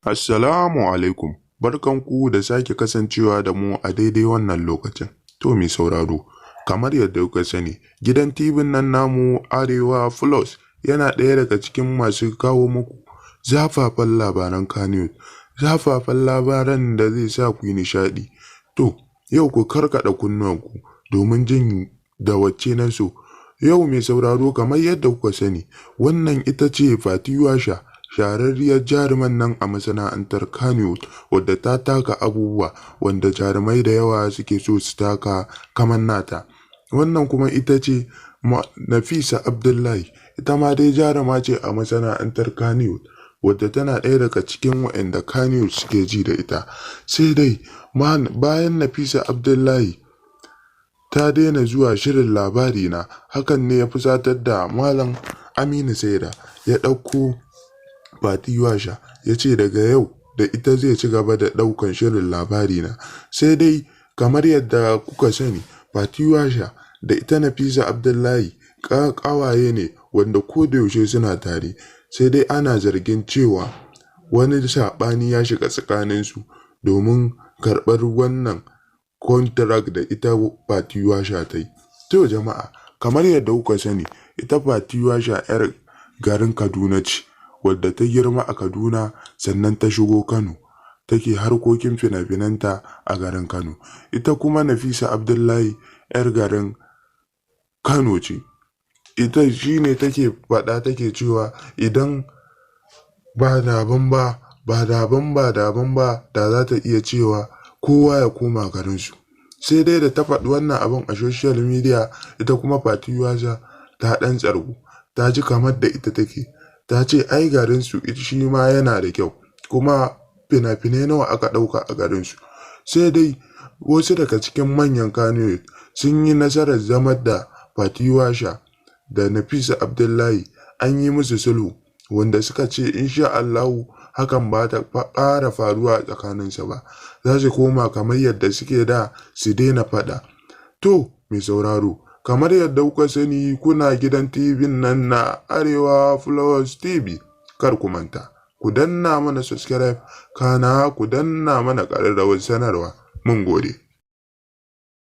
Assalamu alaikum, barkanku da sake kasancewa da mu a daidai wannan lokacin. To mai sauraro, kamar yadda kuka sani, gidan TV nan namu Arewa Plus yana ɗaya daga cikin masu kawo muku zafafan labaran Kannywood, zafafan labaran da zai sa ku yi nishaɗi. To, yau ku karkaɗa kunnuwanku domin jin da wacce na so. Yau mai sauraro, kamar yadda kuka sani, wannan ita ce Fati Washa, shahararriyar jaruman nan a masana'antar Kannywood, wadda ta taka abubuwa wanda jarumai da yawa suke so su taka kamar nata. Wannan kuma ita ce Nafisa Abdullahi, ita ma dai jaruma ce a masana'antar Kannywood, wadda tana ɗaya daga cikin waɗanda Kannywood suke ji da ita. Sai dai bayan Nafisa Abdullahi ta daina zuwa shirin Labarina, hakan ne ya fusatar da Malam Aminu Saira, ya ɗauko Fati Washa, ya ce daga yau da ita zai ci gaba da ɗaukan shirin Labarina. Sai dai kamar yadda kuka sani, Fati Washa da ita Nafisa Abdullahi ƙawaye ne wanda ko da yaushe suna tare. Sai dai ana zargin cewa wani saɓani ya shiga tsakaninsu domin karɓar wannan contract da ita Fati Washa ta yi. To jama'a, kamar yadda kuka sani, ita Fati Washa 'yar garin Kaduna ce, wadda ta girma a Kaduna, sannan ta shigo Kano take harkokin fina-finanta a garin Kano. Ita kuma Nafisa Abdullahi 'yar garin Kano ce. Ita shi ne take faɗa, take cewa idan ba daban ba, ba daban ba daban ba, da za ta iya cewa kowa ya koma garinsu. Sai dai da ta faɗi wannan abin a social media, ita kuma Fati Washa ta ɗan tsargu, ta ji kamar da ita take. Ta ce ai garinsu shi ma yana da kyau, kuma fina-finai nawa aka ɗauka a garinsu. Sai dai wasu daga cikin manyan Kannywood sun yi nasarar zamar da Fati Washa da Nafisa Abdullahi, an yi musu sulhu, wanda suka ce insha Allahu hakan ba ta ƙara faruwa a tsakaninsu ba, za su koma kamar yadda suke da, su daina faɗa. To mai sauraro, kamar yadda kuka sani, kuna gidan TV nan na Arewa Plus TV. Kar ku manta ku danna mana subscribe, kana ku danna mana ƙararrawar sanarwa. Mun gode.